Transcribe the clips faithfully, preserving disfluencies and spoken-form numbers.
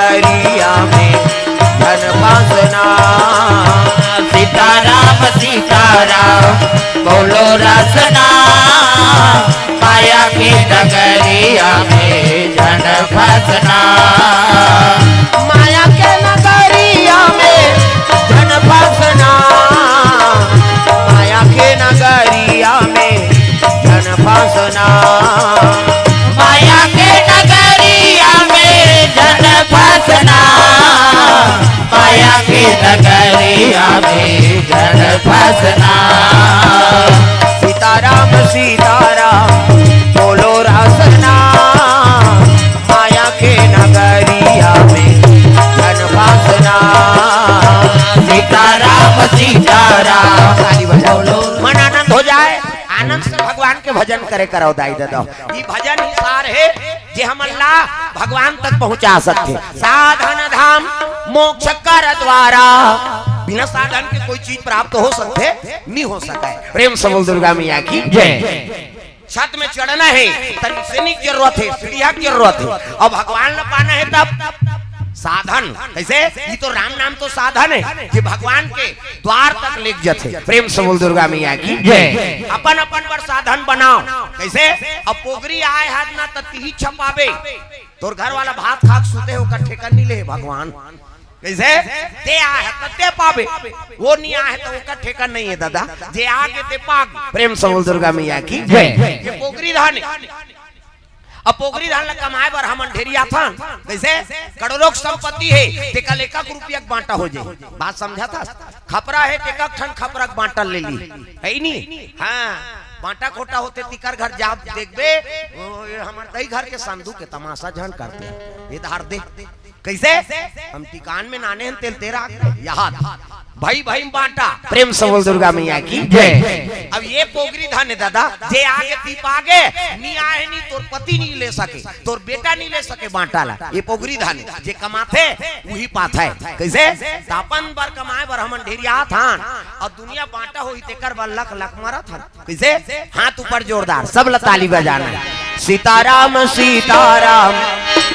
नगरिया में झन फंसना। सीताराम सीताराम बोलो रसना, माया के नगरिया में झन फंसना। माया के नगरिया में झन फंसना, माया के नगरिया में झन फंसना। माया के नगरिया में झन फंसना, माया के नगरिया में झन फंसना। सीताराम सीताराम बोलो रसना, माया के नगरिया में झन फंसना। सीताराम सीताराम ताली बजाओ। मन आनंद हो जाए, आनंद से भगवान के भजन करे करव दाई ददा। ई भजन ही सार हे जे हमन ला भगवान तक पहुंचा सकथे। साधन धाम मोक्ष कर द्वारा, बिना साधन के कोई चीज प्राप्त हो सकथे? नहीं हो सके। प्रेम से बोल दुर्गा मैया की जय। छत में चढ़ना हे, तनी सीढ़ी के जरूरत हे, सीढ़िया के जरूरत हे। अउ भगवान ला पाना हे तब साधन। कैसे? ये तो राम नाम तो साधन हे जे भगवान के द्वार तक लेग जथे। प्रेम से बोल दुर्गा मैया की जय। अपन अपन बर साधन बनाओ। कैसे? अब पोगरी आए हाथ ना त तिही छपाबे, तोर घर वाला भात खा के सुते हे, ओकर ठेका नहीं ले हे भगवान। कैसे? ते आए हे त ते पाबे, वो नहीं आए हे त ओकर ठेका नहीं हे ददा। जे आगे ते पागे। प्रेम से बोल दुर्गा मैया की जय। ये पोगरी धान हे। अब पोगरी धान ला कमाए बर हमन ढेरियाथन। कैसे? करोड़ों के संपत्ति हे, तेकर एक एक रुपया के बांटा हो जाए। बात समझा था? खपरा हे, तेकर ठन खपरा के बांटा ले ली। हे नी? हाँ, बांटा खोटा होथे, तिकर घर जा देखबे, ओ, ये हमर दई घर के संदूक के तमाशा झन करथे। ये धार दे। कैसे? हम टिकान में नाने हन तेल तेरा याद। भाई भाई में बांटा। प्रेम से बोल दुर्गा मैया की जय। अब ये पोगरी धान हे ददा, जे आगे दीप आगे, नी आए नी, तोर पति नहीं ले सके, तोर बेटा नहीं ले सके बांटा ला। ये पोगरी धान हे, जे कमाथे, वही पाथे। कैसे? त अपन बर कमाए बर हमन ढेरियाथन, अउ दुनिया बांटा होही तेकर बर लख लख मरत हन। कैसे? हाथ ऊपर जोरदार, सब ला ताली बजाना। सीताराम सीताराम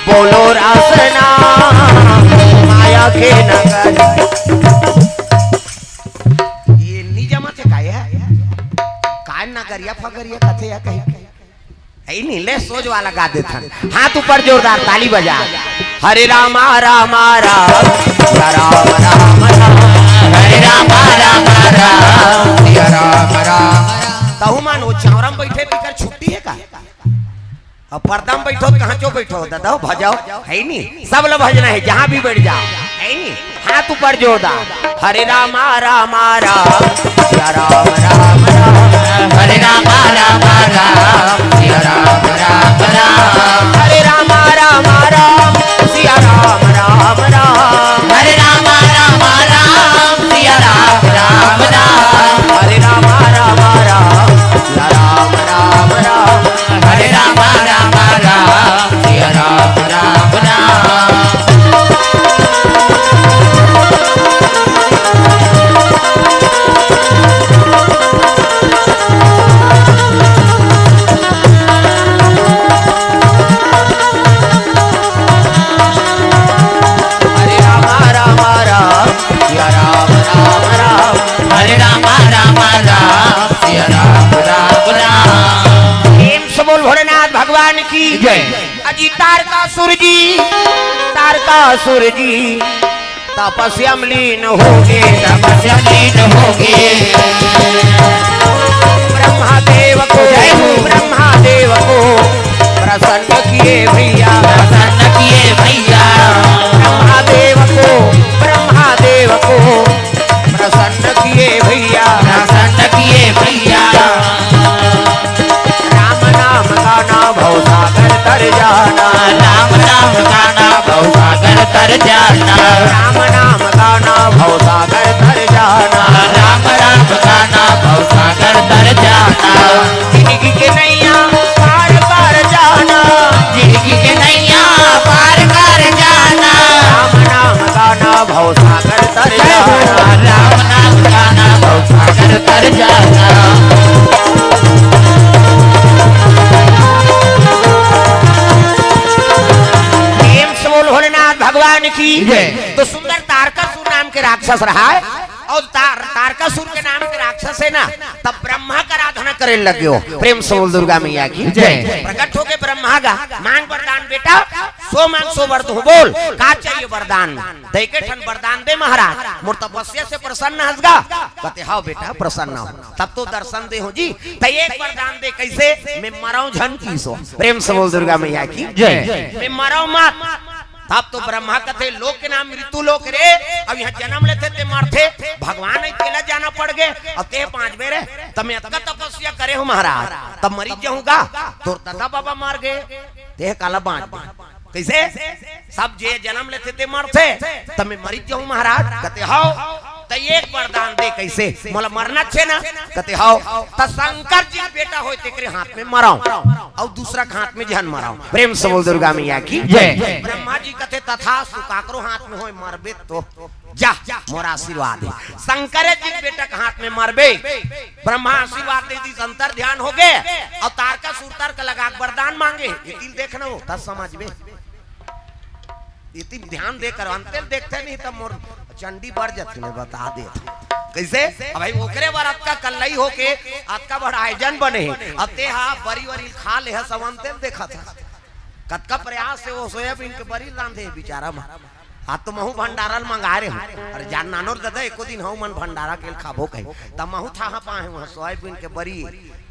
बोलो रसना, माया के नगर। ये नी जमा थे काय हे? काय नगरिया फगरिया कथे या कहीं? हे नी, ले सोज वाला गा देथन। हाथ ऊपर जोरदार ताली बजा। हरे रामा रामा राम, या राम राम राम। हरे रामा रामा राम, या राम राम राम। तहु मन वो चावरा में बैठे तिकर छुट्टी हे का? अब पर्दा में बैठो, कहाँ चो बैठो, ददा भजाओ, हे नी? सब ला भजना हे, जहाँ भी बैठ जाओ, हे नी? हाथ ऊपर जोरदार। हरे रामा रामा राम, या राम राम राम। हरे रामा रामा राम, या राम राम राम। हरे रामा रामा राम, सिया राम राम राम। हरे रामा रामा राम, सिया राम राम राम। हरे रामा रामा राम, सिया राम राम राम। हरे रामा रामा राम, सिया राम राम राम। हरे रामा रामा राम, सिया राम राम राम। हरे रामा रामा राम, सिया राम राम राम। प्रेम से बोल भोलेनाथ भगवान की जय। अजी तारकासुर जी, तारकासुर जी तपस्या में लीन हो गे, तपस्या में लीन हो गे। ब्रह्मा देव को, जय हो। ब्रह्मा देव को प्रसन्न किए भैया, प्रसन्न किए भैया। ब्रह्मा देव को, ब्रह्मा देव को प्रसन्न किए भैया, प्रसन्न किए भैया। राम नाम गाना भव सागर तर जाना। राम नाम गाना भव सागर तर जाना। राम नाम गाना भव सागर तर जाना। राम नाम गाना भव सागर तर जाना। जिंदगी के नैया पार कर जाना। जिंदगी के नैया पार कर जाना। राम नाम गाना भव सागर तर जाना। राम नाम गाना भव सागर तर जाना। प्रेम से बोल भोलेनाथ भगवान भगवान की जय। तो सुंदर तारकासुर नाम के राक्षस रहा है, और तार-, तारकासुर के नाम के राक्षस है ना, तब ब्रह्मा का आराधना करे लग गयो। प्रेम से बोल दुर्गा मैया की जय। प्रकट होके ब्रह्मा गा, मांग वरदान बेटा, सो मांग सो वर दूं, बोल का चाहिए वरदान? दे के ठन वरदान दे महाराज, मोर तपस्या से प्रसन्न हस गा। कथे, "हव बेटा, प्रसन्न हव।" "तब तो दर्शन दे हो जी।" "त एक वरदान दे।" "कइसे?" "मैं मरव झन।" किसो प्रेम से बोल दुर्गा मैया की जय। "मैं मरव मत।" तब तो ब्रह्मा कथे, "लोक के नाम मृत्यु लोक रे, अब इहाँ जनम लेथे ते मरथे, भगवान ही तेला जाना पड़ गे, अब ते पाँच बेर है, तब मैं अतका तपस्या करे हूँ महाराज, तब मरी जाहूँ गा, तोर दादा बाबा मर गे, ते काला बाँच गे।" कइसे? "सब जे जनम लेथे ते मरथे, त मैं मरिच जाहूं महाराज।" कथे, "हव, त एक वरदान दे।" "कइसे?" "मोला मरना छे ना।" कथे, "हव, त शंकर जी के बेटा होय तेकरे हाथ में मरव, अउ दूसरा के हाथ में झन मरव।" प्रेम से बोल दुर्गा मैया की जय। ब्रह्मा जी कथे, "तथास्तु, काकरो हाथ में होय मरबे तो।" जा, मोर आशीर्वाद है। शंकर जी के बेटा के हाथ में मरबे। ब्रह्मा आशीर्वाद दे दिस, अंतर ध्यान हो गे। अउ तारकासुर तर्क लगा के वरदान मांगे। ये तिल देखना हो, तब समझबे। ये तिल ध्यान दे कर, अंतर देखते नहीं तब मोर चंडी बढ़ जाती, मैं बता दे। कइसे? अब भाई ओकरे बर अतका कल्लई होके अतका बड़ आयोजन बने हे। अब ते हा बरी वरी खा ले ह, सब अंतर देखत ह। कतका प्रयास से वो सोयाबीन के बरी रांधे बेचारा मन। आज तो महू भंडारा ल मंगाए रहे हूँ। अरे जान नानोर दादा, एको दिन हऊ मन भंडारा के ल खाबो कही। त महू थाहा पाए हूँ, सोयाबीन के बरी,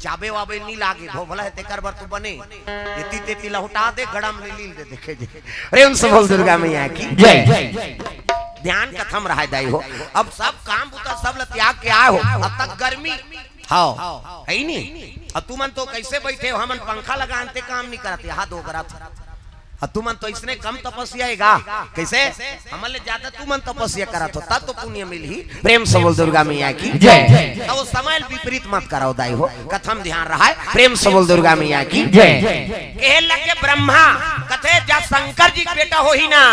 चाबे वाबे नी लागे, भोभला हे तेकर बर तू बने। एती तेती लहुटा दे, गड़म ले लील दे, देखे जे। प्रेम से बोल दुर्गा मैया की जय। ध्यान कथम रहाय दाई हो। अब सब काम बुता सब ल त्याग के आए हो, अब तक गर्मी हव, है नी? अउ तुमन तो कइसे बइठे हो, हमन पंखा लगान ते काम नी करत, यहाँ दो करत। अउ तुमन तो इसने कम तपस्या हे गा। कइसे? हमन ले ज्यादा तुमन तपस्या करत हो, तब तो पुण्य मिलही। प्रेम से बोल दुर्गा मैया की जय। त वो समय ल विपरीत मत करव दाई हो, कथम ध्यान रहाय। प्रेम से बोल दुर्गा मैया की जय। कहे लगे ब्रह्मा, कथे जा शंकर जी के बेटा होही ना,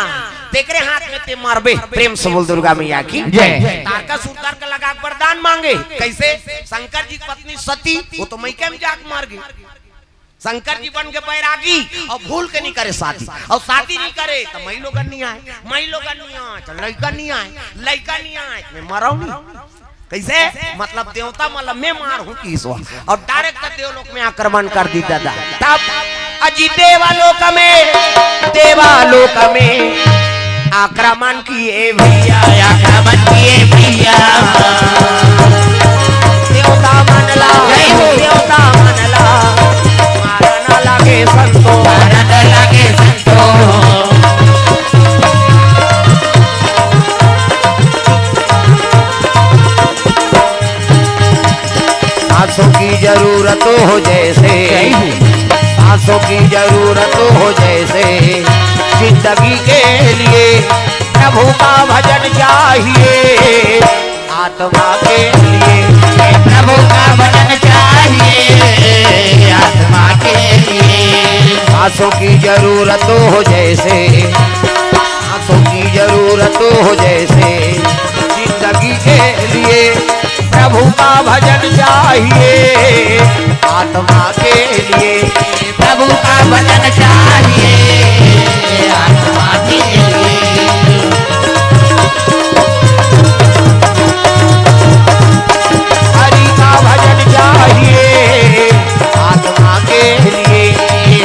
तेकरे हाथ में ते मरबे। प्रेम से बोल दुर्गा मैया की जय। तारकासुर तर्क लगा के वरदान मांगे। कइसे? शंकर जी की पत्नी सती, वो तो मइके में जाके मर गे। शंकर जी बन के बैरागी अउ भूल के नी करे शादी, अउ शादी नी करे त मई लोगन नी आय, मई लोगन नी आय त लइका नी आय, लइका नी आय त मैं मरव नी। कइसे? मतलब देवता मन ल मैं मारहूं किसो, अउ direct देवलोक में आक्रमण कर दिस दादा। तब अजी देवलोक में, देवलोक में आक्रमण किए भैया, आक्रमण किए भैया। देवता मन ला, जय हो। देवता मन ला मारन लागे संतो, मारन लागे संतो। सांसों की जरूरत हो जैसे, सांसों की जरूरत हो जैसे, जिंदगी के लिए प्रभु का भजन चाहिए। आत्मा के लिए प्रभु का भजन चाहिए, आत्मा के लिए। सांसों की जरूरत हो जैसे, सांसों की जरूरत हो जैसे, जिंदगी के लिए प्रभु का भजन चाहिए। आत्मा के लिए प्रभु का भजन चाहिए, आत्मा के लिए। हरि का भजन चाहिए, आत्मा के लिए।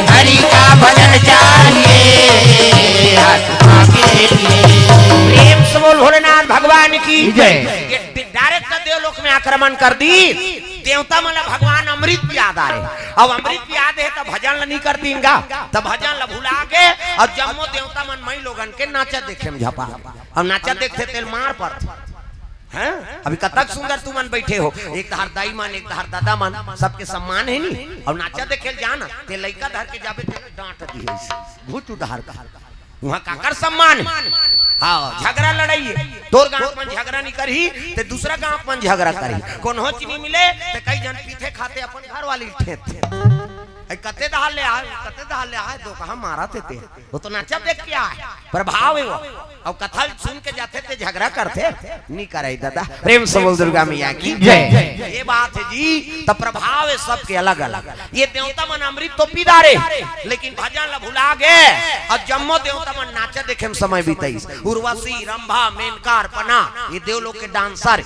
हरि का भजन चाहिए, आत्मा के लिए। प्रेम से बोल भोलेनाथ भगवान की जय। ये direct देवलोक में आक्रमण कर दिस। देवता मन ला भगवान अमृत पिया डारे। अब अमृत पिया दे त भजन ला नी करतिन गा, त भजन ला भुला के अउ जम्मो देवता मन मई लोगन के नाचा देखे में झपा। अउ नाचा देखथे तेला मार पड़थे। हैं? अभी कतक सुंदर तुमन बइठे हो, एक डहर दाई मन, एक डहर दादा मन, सबके सम्मान हे नी। अउ नाचा देखे ल जाना, ते लइका धर के जाबे ते डांट दिही, भूत उधार का। उहाँ काकर सम्मान हे? हाँ, झगरा लड़ाई हे। तोर गांव मन झगरा नी करही, ते दूसरा गांव मन झगरा करही। कोनो चीज नी मिले, ते कई झन पीथे खाथे अपन घर वाली ल ठेंदथे। अरे कते दहार ले आए, कते दहार ले आए, दो कहा मारा थे ते। वो तो नाचा देख के आए, प्रभाव है वो। अब कथा सुन के जाथे ते झगड़ा करथे, नी करे दादा। प्रेम से बोल दुर्गा मैया की जय। ये बात है जी, तो प्रभाव है सबके अलग अलग। ये देवता मन अमृत तो पी डारे, लेकिन भजन ला भुला गए। और जम्मो देवता मन नाचा देखे में समय बिताइस। उर्वशी, रंभा, मेनका, अर्पणा, ये देव लोग के डांसर।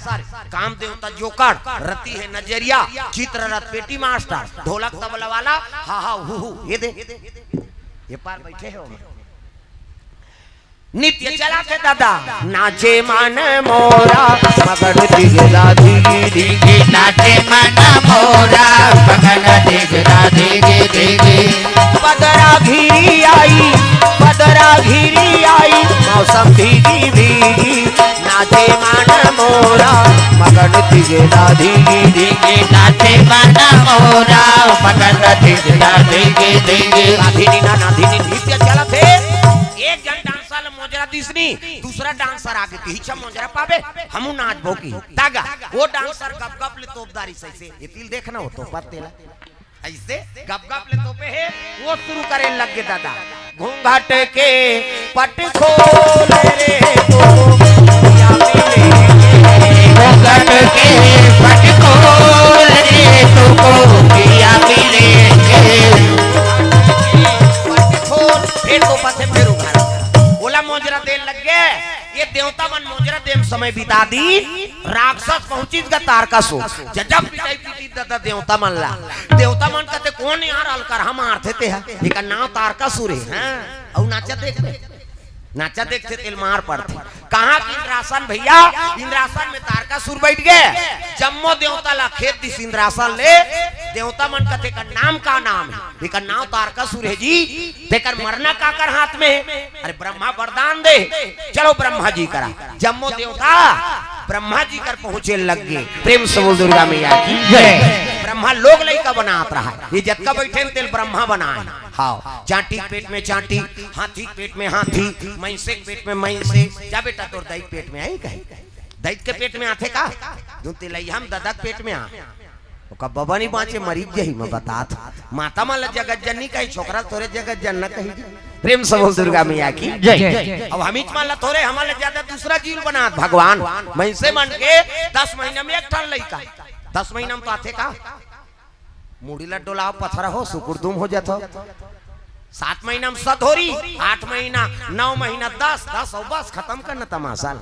काम देवता जोकड़, रति है नजरिया, चित्ररथ पेटी मास्टर, ढोलक तबला वाला, हा हा हु हु, ये दे, ये पार बैठे हो। नृत्य चला थे दादा, नाचे मन मोरा, मगन दिगदा दिगी दिगी। नाचे मन मोरा, मगन दिगदा दिगी दिगी। बदरा घिरी आई, बदरा घिरी आई, मौसम भीगी भीगी। नाचे मन मोरा, मगन दिगदा दिगी दिगी। नाचे मन मोरा, मगन दिगदा दिगी दिगी। राधिनी ना नाधिनी नृत्य चला थे। एक जन डांसर मोजरा दिसनी, दूसरा डांसर आगे की हिच्छा मोजरा पावे, हमू नाचबो की। तागा, वो डांसर गप गप ले तोपदारी सही से। ये तिल देखना हो तो पत्ते ला। ऐसे गप गप ले तोपे है, वो शुरू करे लग गए दादा। घूंघट के पट खोल रे तो पिया मिलेंगे। घूंघट के पट खोल रे तो पिया मिलेंगे। पट खोल, फिर तो पथे फिर उघार। ओला मोजरा दे लग गए। ये देवता मन मोजरा देम समय बिता दी। राक्षस पहुंचिस गा तारकासुर। जजब पिटाई पीटी दादा देवता मन ला। देवता मन कहते, "कौन यार अलकर हम मारथे ते ह? एकर नाव तारकासुर है।" हाँ, अउ नाचा देख बे। नाचा देखथे तेल मार पड़थे। कहाँ के इंद्रासन भैया? इंद्रासन में तारकासुर बैठ गए। जम्मो देवता ला खेद दिस इंद्रासन ले। देवता मन कहते, "का नाम का नाम है?" एकर नाव तारकासुर है जी। तेकर मरना काकर हाथ में है? अरे ब्रह्मा वरदान दे, चलो ब्रह्मा जी करा। जम्मो देवता ब्रह्मा जी कर पहुंचे लग गए। प्रेम से बोल दुर्गा मैया की जय। ब्रह्मा लोग लइका बनात रहा। ये जतका बैठे हैं, तेल ब्रह्मा बनाए। हाँ, चांटी के पेट में चांटी, हाथी के पेट में हाथी, मैंसे के पेट में मैंसे। जा बेटा, तोर दाई के पेट में आई कहे? दाई के पेट में आथे का? जो तेलैया हम दादा के पेट में आ। ओका बबा नहीं बाँचे, मरीज यही मैं बतात। माता मन ला जगत जननी कही, छोकरा थोरे जगत जनना कही। प्रेम से बोल दुर्गा मैया की जय। अब हमीच मन ला थोरे, हमन ला ज्यादा दूसरा जीव बनात भगवान। मैसे मन के दस महीना में एक ठन लइका। दस महीना में तो आथे का? मुड़ी ला डोलाव, पथरा हो, सुकुर दुम हो जात हो। सात महीना में सधोरी, आठ महीना, नौ महीना, दस, दस और बस, खत्म करना तमाशा।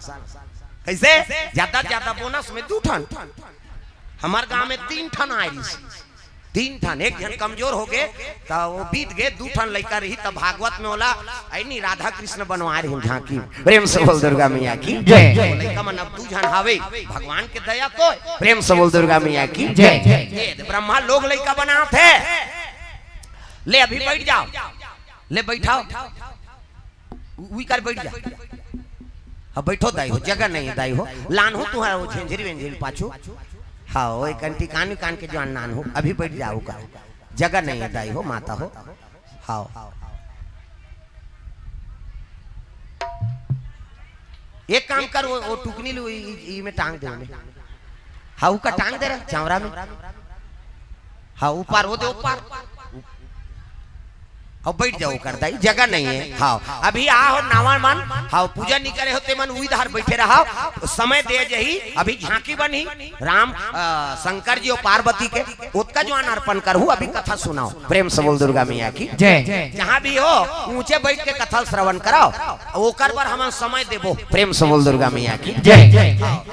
कैसे? ज्यादा ज्यादा बोनस में दू ठन। हमार गांव में तीन ठन आए रहिस। तीन ठन, एक झन कमजोर हो गे, त वो बीत गे, दू ठन लइका रही, त भागवत में ओला, ऐ नी, राधा कृष्ण बनवाए रही झांकी। प्रेम से बोल दुर्गा मैया की जय। लइका मन अब दू झन हावे, भगवान के दया तो। प्रेम से बोल दुर्गा मैया की जय। ये ब्रह्मा लोग लइका बनात है। ले अभी बैठ जाओ, ले बैठाओ। उ-, उई कर बैठ जा। अब बैठो दाई हो, जगह नहीं है दाई हो। लान हो तुम्हारा वो झेंझरी वेंझरी पाछू। हाँ, वो एक अंटी कान कान के जवान लान हो, अभी बैठ जाओ का। जगह नहीं है दाई हो, माता हो। हाँ। एक काम कर, वो, वो टुकनी लो, ई, ई, ई में टांग दे ओमे। हाँ, ऊका टांग दे रे, चावरा में। हाँ, ऊपर, वो दे ऊपर। अब बैठ जाओ कर दाई, जगह नहीं है। हाँ, अभी आ हो नावा मन, हाँ, पूजा नहीं करे हो ते मन उई धार बैठे रहा, समय दे जही, अभी झांकी बनी, राम, अ, शंकर जी और पार्वती के, ओतका जवान अर्पण करहू, अभी कथा सुनाओ। प्रेम से बोल दुर्गा मैया की जय। जहाँ भी हो, ऊंचे बैठ के कथा श्रवण कराओ, ओकर बर हमन समय देबो। प्रेम से बोल दुर्गा मैया की जय।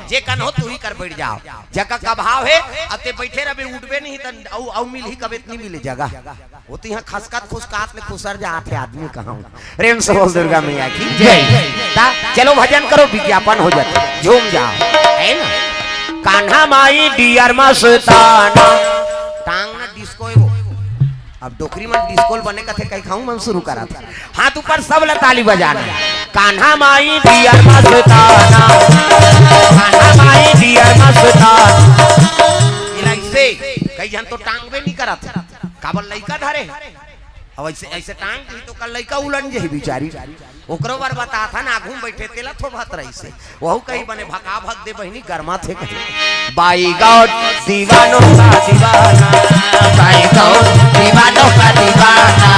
जे कन हो, तू ही कर बैठ जाओ। जगह का भाव है, अते बैठे रहबे, उठबे नहीं, त अउ, अउ मिलही कबे, इतनी मिले जगह। वो तो यहाँ खसकत खुसकात ले खुसर जात है आदमी कहाँ। प्रेम से बोल दुर्गा मैया की जय। ता चलो भजन करो, विज्ञापन हो जाता, झूम जाओ, है ना? कान्हा माई डियर मस्ताना। टांग ना डिस्को है वो। अब डोकरी मन डिस्को बने कथे कहीं खाऊं मन शुरू करा था। हाथ ऊपर सब ला ताली बजाना। कान्हा माई डियर मस्ताना। कान्हा माई डियर मस्ताना। इला इसे कई झन तो टांगबे नहीं करा था। काबर लइका धरे। अब ऐसे, ऐसे टांग दी तो कल लइका उलन जही बिचारी। ओकरो बर बताथन, आगू में बैठे तेला थोभत रहिसे। वहू कहीं बने भका भक दे बहिनी, गरमा थे कहीं। बाई गौर दीवानों का दीवाना, बाई गौर दीवानों का दीवाना।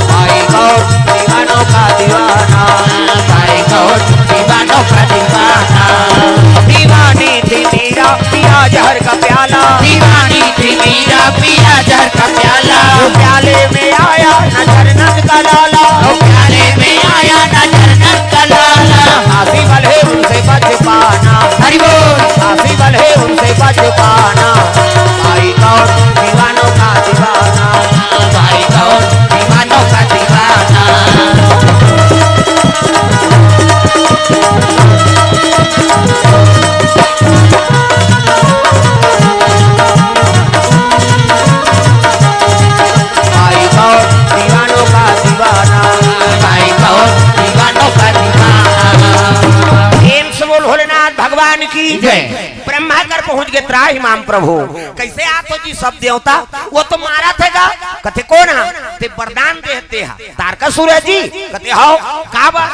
भाई गौर दीवानों का दीवाना, भाई गौर दीवानों का दीवाना। दीवानी थी मीरा, पिया जहर का प्याला। दीवानी थी मीरा, पिया जहर का प्याला। वो प्याले में आया नजर नंद का लाला। वो प्याले में आया नजर नंद का लाला। काशी वाले उनसे बच पाना। हरि बोल। काशी वाले उनसे बच पाना। भाई गौर दीवानों का दीवाना, भाई गौर दीवानों का दीवाना। भाई गौर दीवानों का दीवाना, भाई गौर दीवानों का दीवाना। प्रेम से बोल भोलेनाथ भगवान की जय। ब्रह्मा कर पहुंच गए, त्राहि माम प्रभु। कैसे आत हो जी सब देवता? वो तो मारा थे गा। कथे कोन हा? ते वरदान देते हा। तारकासुर है जी। कथे हव, का बा?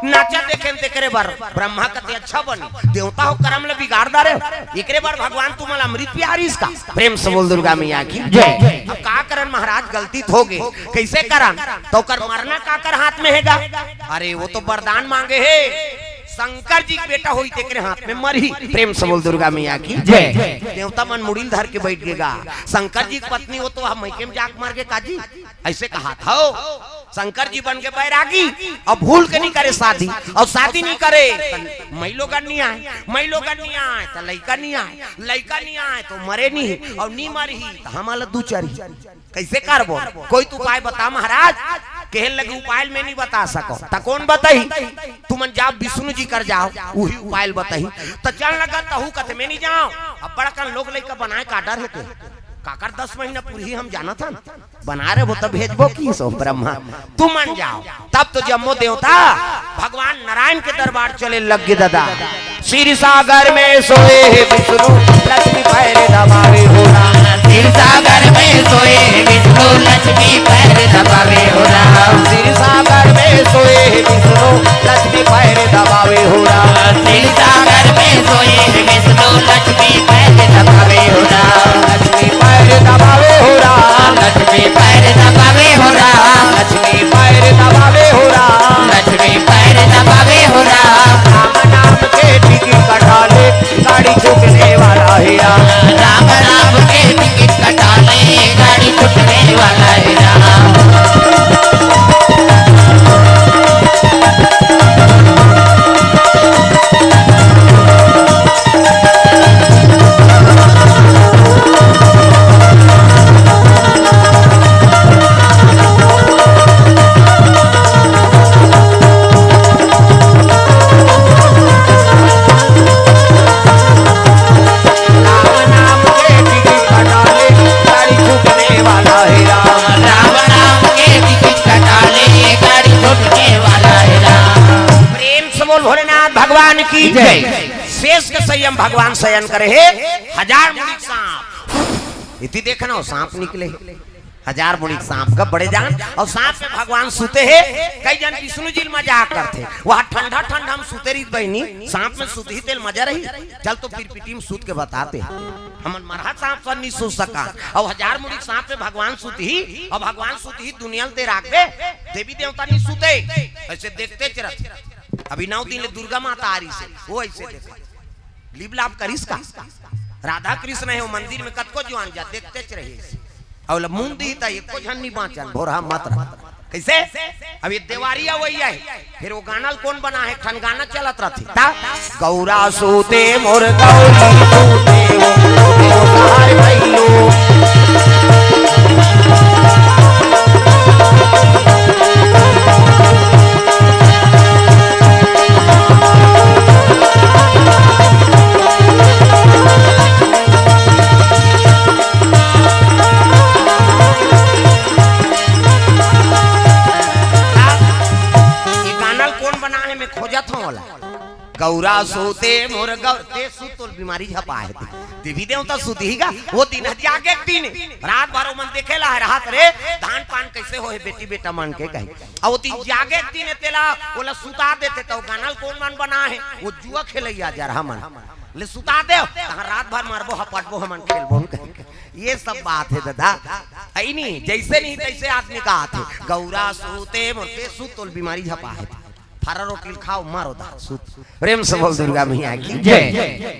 नाचा देखे तेकरे बर। ब्रह्मा कथे अच्छा बन, देवता हो करम ले बिगाड़ डारे। एकरे बर भगवान तुमला अमृत पियारिस का? प्रेम से बोल दुर्गा मैया की जय। अब का करन महाराज, गलती तो हो गए, कैसे करन? तो कर मरना का कर हाथ में हेगा? अरे वो तो वरदान मांगे हे, शंकर जी के बेटा होई तेकरे हाथ में मरही। प्रेम से बोल दुर्गा मैया की जय। देवता मन मुड़ील धर के बैठ गेगा। शंकर जी की पत्नी वो तो हम मइके में जाके मर गे काजी, ऐसे कहा था। शंकर जी बन के बैरागी, अब भूल के नहीं करे शादी, और शादी नहीं करे त मई लोगन नहीं आए, मई लोगन नहीं आए त लइका नहीं आए, लइका नहीं आए तो मरे नहीं, और नहीं मरही त हमला दू चरही। कैसे करबो? कोई तो उपाय बता महाराज। कहे लगे उपाय मैं नहीं बता सको। त कौन बताही? तुमन जाओ विष्णु जी कर जाओ, वही उपाय बताही। त चल लगा तहू कथे मैं नहीं जाओ। अब बड़कन लोग लइका बनाए का डर हे ते। काकर दस महीना पूरी हम जानत हन। बना रहे हो तब भेजबो की सो ब्रह्मा। तुमन जाओ। तब तो जम्मो देवता भगवान नारायण के दरबार चले लग गे दादा। क्षीर सागर में सोए हे विष्णु, लक्ष्मी पैर दबावे हो राम। क्षीर सागर में सोए हे विष्णु, लक्ष्मी पैर दबावे हो राम। क्षीर सागर में सोए हे विष्णु, लक्ष्मी पैर दबावे हो राम। क्षीर सागर में सोए हे विष्णु, लक्ष्मी पैर दबावे हो राम। लक्ष्मी पैर दबावे हो राम। लक्ष्मी पैर दबावे हो राम। लक्ष्मी पैर दबावे हो राम। लक्ष्मी पैर दबावे हो राम। राम नाम के टिकट कटा ले, गाड़ी छूटने वाला है राम। राम नाम के टिकट कटा ले, गाड़ी छूटने वाला है राम। राम नाम के टिकट कटा ले, गाड़ी छूटने वाला है राम। राम नाम के टिकट कटा ले, गाड़ी छूटने वाला है राम। प्रेम से बोल भोलेनाथ भगवान की जय। शेष के संयम भगवान शयन करे हे, हजार मुड़ी सांप। इति देखना हो, सांप निकले। हजार मुड़ी सांप का बड़े जान, और सांप में भगवान सुते हे। कई जन विष्णु जी ल मजाक करथे, वहाँ ठंडा ठंडा हम सुते रही बहिनी, सांप में सुतही तेल मजा रही। चल तो फिर पिटी में सुत के बताते, हमन मरहा सांप सन नहीं सुत सका, और हजार मुड़ी सांप में भगवान सुतही, और भगवान सुतही दुनिया ल ते राख दे, देवी देवता नहीं सुते, ऐसे देखते चरत। अभी नौ दिन ले दुर्गा माता आ रही से, वो ऐसे देखे। लिप लाप करिस का? राधा कृष्ण हे, वो मंदिर में कतको जुआन जा, देखते च रहिस। अउ ल मुंह दी त एको झन नी बाँचन, भोरहा मत रह। कैसे? अब ये देवारी अवइया हे, फिर वो गाना ल कोन बना हे? एक ठन गाना चलत रथे। ता? गौरा सूते मोर गौरी सूते वो, वो सहार भइलो। बना हे, मैं खोजत हंव ओला। गौरा सूते मोर गौर, ते सुत तोर बीमारी झपा हे ते। देवी देवता सुत ही गा, वो दिन ह जागे के दिन, रात भर ओमन देखे ला हे रहत रे, धान पान कैसे होहे बेटी बेटा मन के कहे। अउ वो दिन जागे के दिन तेला, ओला सुता देते त वो गाना ल कोन मन बना हे, वो जुआ खेलैया जरहा मन। ले सुता दे, तहाँ रात भर मारबो, हपटबो, हमन खेलबो न कहे। ये सब बात हे ददा। अई नी, जैसे नहीं तैसे आदमी का आथे। गौरा सूते मोर, ते सुत तोर बीमारी झपा हे। फरा रोटी ल खाओ, मारो दार, सुत। प्रेम से बोल दुर्गा मैया की जय।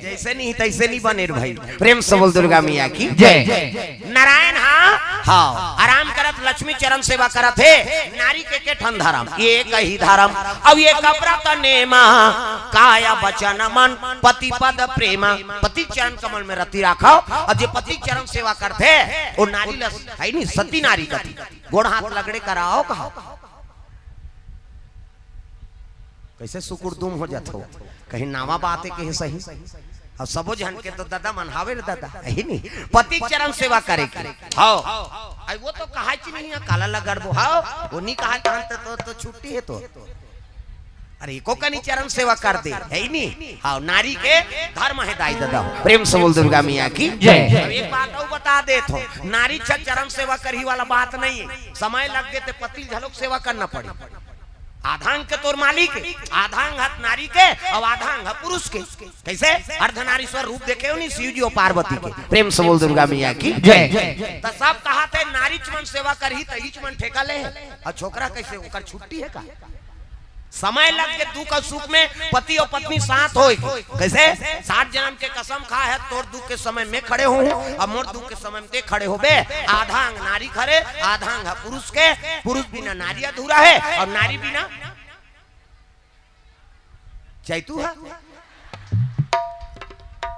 जैसे नहीं तैसे नहीं बने रे भाई। प्रेम से बोल दुर्गा मैया की जय। नारायण हाँ, हाँ, आराम करत लक्ष्मी चरण सेवा करत हे। नारी के के ठन धरम, एक ही धरम। अब ये कपड़ा त नेमा, काया वचन मन पति पद प्रेमा। पति चरण कमल में रति राखव। अउ जे पति चरण सेवा करथे, वो नारी ल, है नी, सती नारी कथे। गोड़ हाथ लगड़े कराओ कहा। कैसे सुकुर दुम हो जात हो, कहीं नावा बात हे, कहीं सही। अब सबो झन के तो ददा मन हावे रे ददा, यही नहीं, पति चरण सेवा करे के। हाँ, अई वो तो कहाच नहीं हे, काला लगड़बो। हाँ, वो नहीं कहा तहन तो, तो, तो छुट्टी हे तो। अरे, एको कनी चरण सेवा कर दे, है ही नहीं। हाँ, नारी के धर्म हे दाई ददा हो। प्रेम से बोल दुर्गा मैया की जय। अब एक बात अउ बता देत हंव, नारी छ चरण सेवा करही वाला बात नहीं हे। समय लग गे ते पति ल घलोक सेवा करना पड़ही। आधांग के तोर मालिक हे, आधांग हत नारी के, अउ आधांग ह पुरुष के। कैसे? अर्धनारीश्वर रूप देखे हो नी शिव जी अउ पार्वती के। प्रेम से बोल दुर्गा मैया की जय। त सब कहाथे नारीच मन सेवा करही त इच मन ठेका ले हे। अउ छोकरा कैसे? ओकर छुट्टी हे का? समय लग के दुख अउ सुख में पति अउ पत्नी साथ होय। कैसे? सात जनम के कसम खाय हे, तोर दुख के समय में खड़े होहूं, अउ मोर दुख के समय में ते खड़े होबे। आधांग नारी के हरे, आधांग ह पुरुष के। पुरुष बिना नारी अधूरा हे, अउ नारी बिना चैतू ह,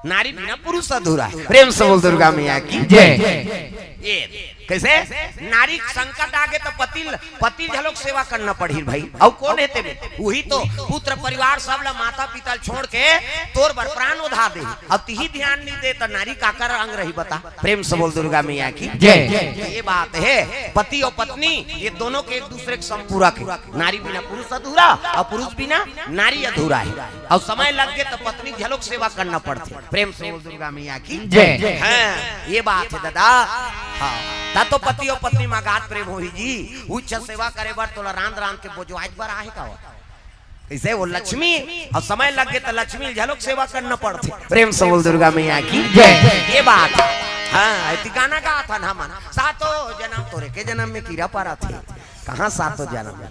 नारी बिना पुरुष अधूरा हे। प्रेम से बोल दुर्गा मैया की जय। ये कैसे? नारी संकट आगे त पति ल, पति ल घलोक सेवा करना पड़ही भाई। अउ कोन हे तेमे? उही तो पुत्र परिवार सब ला, माता पिता ल छोड़ के तोर बर प्राण उधार दे। अब तिही ध्यान नहीं दे त नारी काकर अंग रही बता? प्रेम से बोल दुर्गा मैया की जय। ये बात हे, पति अउ पत्नी ये दोनों के एक दूसरे के संपूरक हे। नारी बिना पुरुष अधूरा अउ पुरुष बिना नारी अधूरा हे। अउ समय लग गे त पत्नी घलोक सेवा करना पड़थे। प्रेम से बोल दुर्गा मैया की जय। हाँ, ये बात हे ददा। हाँ, त तो पति अउ पत्नी म अगाध प्रेम होही जी। उच्च सेवा करे बर तोला रांध रांध के बोजवाए बर आहे का? कैसे? वो लक्ष्मी, अउ समय लग गे त लक्ष्मी घलोक सेवा करना पड़थे। प्रेम से बोल दुर्गा मैया की जय। ये बात। हाँ, अति गाना गाथन हमन, सातों जनम तोरे के जनम में कीरा परत हे। कहाँ सातों जनम?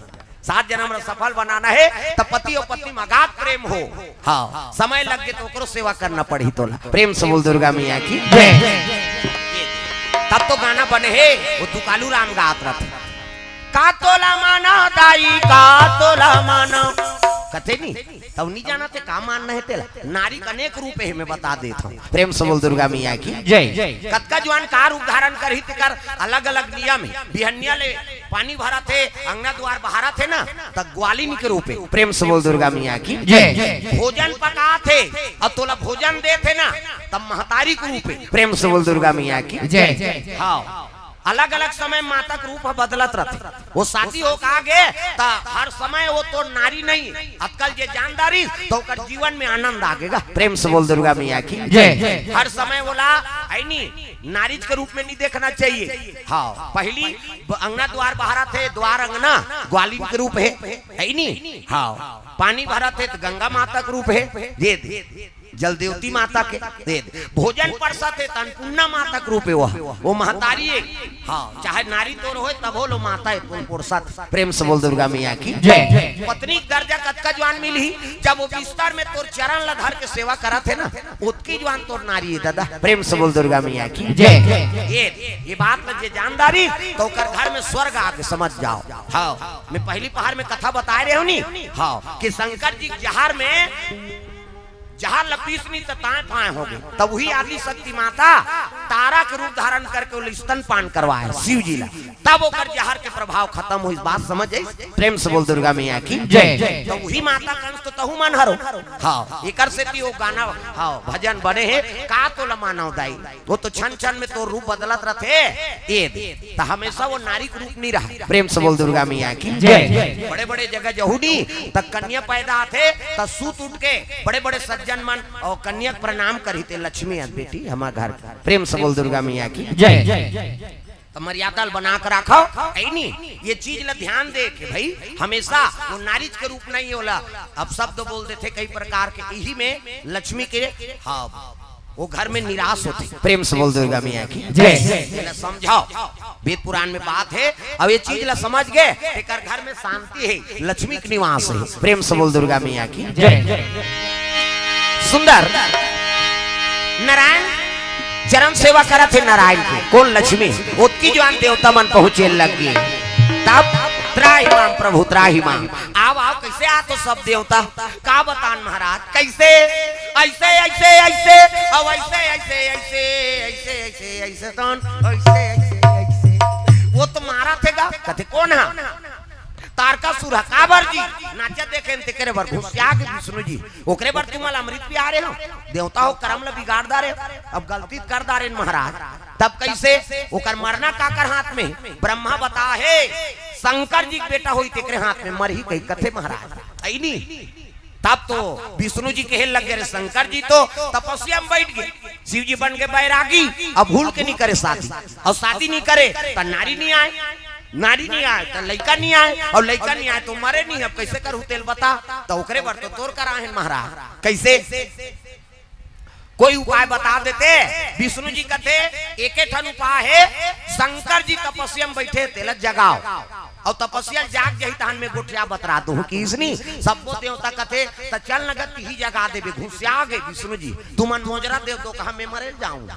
सात जनम ला सफल बनाना हे त पति अउ पत्नी म अगाध प्रेम हो। हाँ, समय लग गे त ओकरो सेवा करना पड़ही तोला। प्रेम से बोल दुर्गा मैया की जय। तब तो गाना बने हे, वो दुकालू राम गात रथे। का तोला माना दाई, का तोला माना। कथे नी, तब नहीं जानथे का मानना हे तेला। नारी के अनेक रूप हे, मैं बता देत हंव। प्रेम से बोल दुर्गा मैया की जय। कतका जुआन का रूप धारण करही, तेकर अलग-अलग नियम हे। बिहनिया ले पानी भरत हे, अंगना दुआर बहारत हे ना, त ग्वालिन के रूप हे। प्रेम से बोल दुर्गा मैया की जय। भोजन पकात हे अउ तोला भोजन देत हे ना, तब महतारी के रूप हे। प्रेम से बोल दुर्गा मैया की जय। हाँ, अलग-अलग समय माता के रूप ह बदलत रथे। वो शादी हो के आगे त हर समय वो तोर नारी नहीं, अतका ल जे जान डारिस त ओकर जीवन में आनंद आगे गा। प्रेम से बोल दुर्गा मैया की जय। हर समय ओला, है नी, नारीच के रूप में नहीं देखना चाहिए। हाँ, पहली ब-, अंगना दुआर बहारत हे, दुआर अंगना ग्वालिन के रूप हे, है नी? हाँ, पानी भरत हे त गंगा माता के रूप हे, दे दे। जलदेवती माता के दे दे। भोजन परसत हे त अन्नपूर्णा माता के रूप हे, वह, वो महतारी हे। हाँ, चाहे नारी तोर होय, तब हो लो माता हे, तोर पोरसत। प्रेम से बोल दुर्गा मैया की जय। पत्नी के दर्जा कतका जुआन मिलही, जब वो बिस्तर में तोर चरण ला धर के सेवा करत हे ना, ओतकी जुआन तोर नारी हे ददा। प्रेम से बोल दुर्गा मैया की जय। ये, ये बात ला जे जान डारिस, त ओकर घर में स्वर्ग आगे, समझ जाओ। हाँ, मैं पहली पहर में कथा बताए रहे हंव नी, हाँ, कि शंकर जी के जहर में जहर ल पीसनी त ताय पाय हो गे। तब वही आदि शक्ति माता तारा के रूप धारण करके ओला स्तनपान करवाए शिव जी ला, तब ओकर जहर के प्रभाव खत्म होइस। बात समझ आइस? प्रेम से बोल दुर्गा मैया की जय। तो वही माता कंस तो तहू मन हरो। हाँ, एकर सेती वो गाना, हाँ, भजन बने हे, का तोला मानव दाई, वो तो क्षण क्षण में तोर रूप बदलत रथे। ए दे, त हमेशा वो नारी के रूप नहीं रहा। प्रेम से बोल दुर्गा मैया की जय। बड़े बड़े जगह जहू नी, त कन्या पैदा आथे, त सूत उठ के बड़े बड़े सज्जन मन और कन्या के प्रणाम करही, ते लक्ष्मी अस बेटी हमार घर के। प्रेम से बोल दुर्गा मैया की जय। त मर्यादा ल बना के राखव, ऐ नी, ये चीज ला ध्यान दे के भाई, हमेशा वो नारीच के रूप नहीं होला। अब शब्द बोल देथे कई प्रकार के, इही में लक्ष्मी के, हाँ, वो घर में निराश होथे। प्रेम से बोल दुर्गा मैया की जय। एला समझव, वेद पुराण में बात हे, अब ये चीज ला समझ गे, तेकर घर में शांति हे, लक्ष्मी के निवास हे। प्रेम से बोल दुर्गा मैया की जय। सुंदर नारायण चरण सेवा करत हे नारायण के, कोन लक्ष्मी, ओतकी जुवार देवता मन पहुंचे लग गे। तब त्राहि माम प्रभु त्राहि माम, आव आव, कैसे आत हो सब देवता, का बतान महाराज, कैसे, ऐसे ऐसे ऐसे, अब ऐसे ऐसे ऐसे, ऐसे ऐसे ऐसे तन, ऐसे ऐसे ऐसे, वो तो मारत हे गा, कथे कोन हा? तारकासुर ह। काबर जी? नाचा देखे न तेकरे बर घुसिया गे विष्णु जी। ओकरे बर तुमन अमृत पिया रहे हो, देवता हो करम ल बिगाड़ डारे हो, अब गलती कर डारे न महाराज। तब कैसे? ओकर मरना काकर हाथ में? ब्रह्मा बता हे, शंकर जी के बेटा होई तेकरे हाथ में मरही कही कथे महाराज। ऐ नी? तब तो विष्णु जी कहे लग गे, रे शंकर जी तो तपस्या में बैठ गे, शिव जी बन गे बैरागी, अब भूल के नहीं करे शादी, और शादी नहीं करे त नारी नहीं आए, नारी नहीं आए त लइका नहीं आए, और लइका नहीं आए तो मरे नहीं। अब कैसे करहू तेल बता? तो ओकरे बर तो तोर करा हे महाराज। कैसे? कोई उपाय बता देते। विष्णु जी कथे, एके ठन उपाय हे, शंकर जी तपस्या में बैठे, तेला जगाव, और तपस्या जाग जही तहन में गोठिया बतरा दूं किसनी। सबको देवता कथे, त चल नगद तिही जगा देबे। घुसिया गे विष्णु जी, तुमन मोजरा देव तो कहा मैं मरे जाऊं।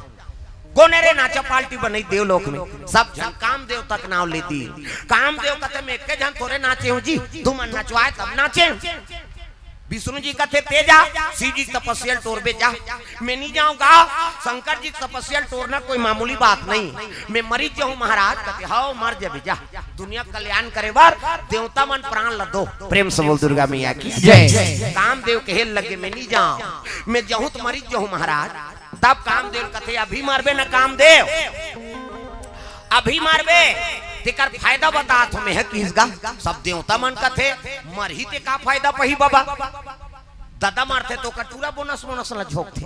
कोने रे नाचा पार्टी बनई देवलोक में, सब झन कामदेव तक नाव लेती। कामदेव कथे, मैं एके झन थोरे नाचे हूं जी, तुमन नचवाए तब नाचे हूं। विष्णु जी कथे, ते जा, शिव जी के तपस्या ल टोरबे जा, मैं नहीं जाऊंगा। शंकर जी के तपस्या ल टोरना कोई मामूली बात नहीं, मैं मरी जाऊं महाराज। कथे, हव, मर जाबे जा, दुनिया के कल्याण करे बर देवता मन प्राण ल दो। प्रेम से बोल दुर्गा मैया की जय। कामदेव कहे लगे, मैं नहीं जाऊं, मैं जाऊं तो मरी जाऊं महाराज। तब कामदेव कथे, अभी मरबे ना कामदेव, अभी मरबे, तेकर फायदा बतात हो मैं ह किस गा। सब देवता मन कथे, मरही ते का फायदा पही बाबा? ददा मरथे तो कटूरा बोनस मोनस ल झोंकथे।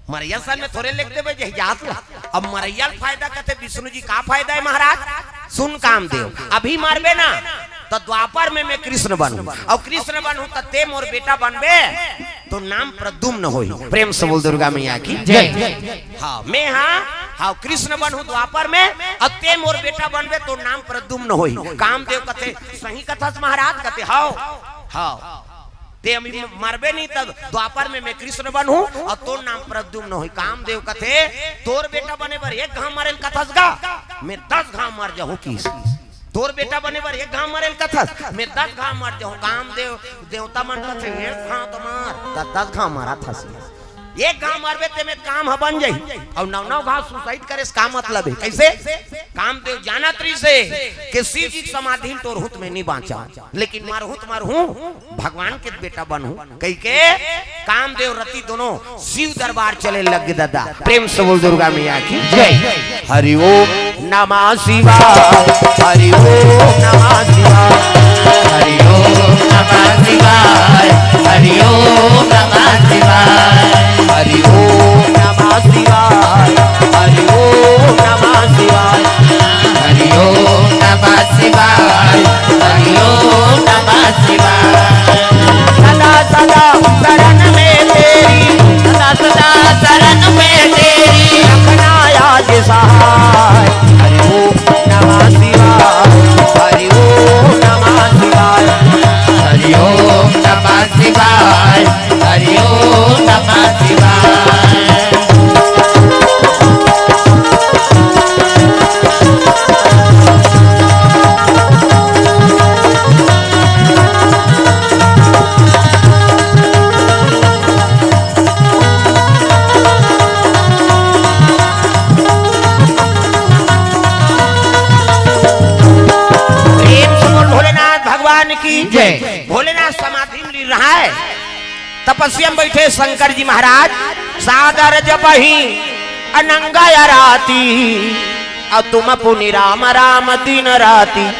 मरैया सन में थोरे लेख देबे जहिजात ला। अब मरैया ल फायदा कथे विष्णु जी, का फायदा हे महाराज? सुन कामदेव, अभी मरबे ना त द्वापर में मैं कृष्ण बनहूं, और कृष्ण बनहूं त ते मोर बेटा बनबे, तो नाम प्रद्युम्न होही। प्रेम से बोल दुर्गा मैया की जय। हाँ, मैं हाँ, हाँ, कृष्ण बनहूं द्वापर में, अब ते मोर बेटा बनबे तो नाम प्रद्युम्न होही। कामदेव कथे, सही कथस महाराज? कथे, हव, हव। ते अभी मरबे नहीं तब द्वापर में मैं कृष्ण बनहूं और तोर नाम प्रद्युम्न होही। कामदेव कथे, तोर बेटा बने बर एक घाव मरे ल कथस गा, मैं दस घाव मर जाहूं किस। तोर बेटा बने बर एक घाव मरे ल कथस, मैं दस घाव मर जाहूं। कामदेव, देवता मन कथे, एक घाव तो मार, त दस घाव मारत हस। एक घाव मरबे ते में काम ह बन जाही, और नौ नौ घाव सुसाइड करे से का मतलब हे? कैसे? कामदेव जानत रहिस हे कि शिव जी के समाधि ल टोरहूं त मैं नहीं बांचा, लेकिन मरहूं त मरहूं, भगवान के बेटा बनहूं। कहिके कामदेव रति दोनों शिव दरबार चले लग गे ददा। प्रेम से बोल दुर्गा मैया की जय। हरि ओम नमः शिवाय, हरि ओम नमः शिवाय, हरि ओम नमः शिवाय, हरि ओम नमः शिवाय, हरि ओम नमः शिवाय, हरि ओम नमः शिवाय, हरि ओम नमः शिवाय, हरि ओम नमः शिवाय। सदा सदा शरण में तेरी, सदा सदा शरण में तेरी, रखना याद सहाय। हरि ओम नमः शिवाय, हरि ओम नमः शिवाय, हरि ओम नमः शिवाय, हरि ओम नमः शिवाय। रहा है। तपस्या में बैठे शंकर जी महाराज, सादर जपहि अनंग आरती, और तुम पुनि राम राम दिन राति।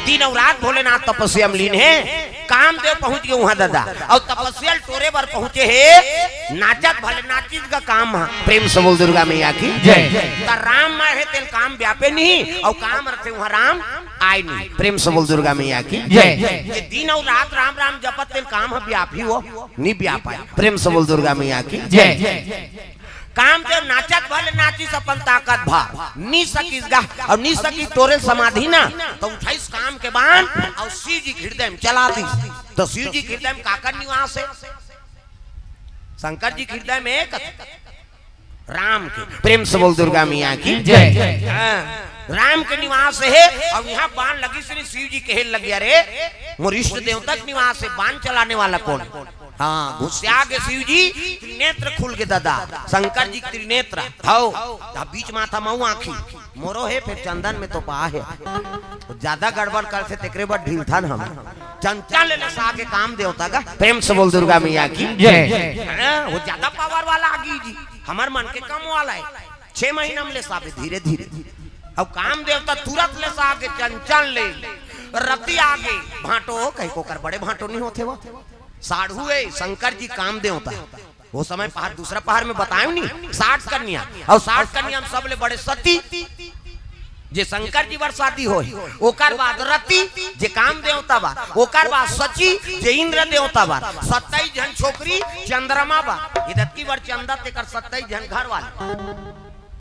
दिन और रात भोलेनाथ तपस्या में लीन है। कामदेव पहुंच गए वहां दादा, और तपस्या ल टोरे बर पहुंचे हे। नाचत भले नाचिस का काम है। प्रेम से बोल दुर्गा मैया की जय। त राम में है तेल काम व्यापे नहीं, और काम रखे वहां राम आय नहीं। प्रेम से बोल दुर्गा मैया की जय। ये दिन और रात राम राम जपत तेल काम ह व्यापी हो, नी व्यापाय। प्रेम से बोल दुर्गा मैया की जय। काम जो नाचत भले नाचिस अपन ताकत भा, नी सकिस गा, और नी सकिस टोरे समाधि ना, तो उठाइस काम के बाण और शिव जी के हृदय में चला दीस। तो शिव जी के हृदय में काकर निवास है? शंकर जी के हृदय में एक राम के। प्रेम से बोल दुर्गा मैया की जय। हाँ, राम के निवास है। और यहाँ बाण लगी श्री शिव जी कहे लगिया रे, मोर इष्ट देवता के निवास है, बाण चलाने वाला कौन? हाँ, घुसिया के शिव जी त्रिनेत्र खुल के दादा, शंकर जी के त्रिनेत्र। हौ, तब बीच माथा मऊ आँखी, मोरो है फिर चंदन में तो पा है। ज्यादा गड़बड़ कर से तेकरे बर ढीलथन हम। चंचल ले सा के काम देवता का। प्रेम से बोल दुर्गा मैया की जय। हाँ, वो ज्यादा पावर वाला आगी जी, हमर मन के कम वाला है। छह महीना में ले साबे धीरे धीरे। अब काम देवता तुरंत ले सा के चंचल ले, रति आगे भांटो कहीं को कर बड़े भांटो नहीं होते वो। साढ़ू है शंकर जी काम देवता। वो समय पहाड़ दूसरा पहाड़ में बतायो नहीं, साठ कन्या, और साठ कन्या में सबले बड़े सती, जे शंकर जी बर शादी होय, ओकर बाद रति, जे काम देवता बा, ओकर बाद सची, जे इंद्र देवता बा, सत्ताईस झन छोकरी चंद्रमा बा, इदतकी बर चंदा तेकर सत्ताईस झन घर वाले।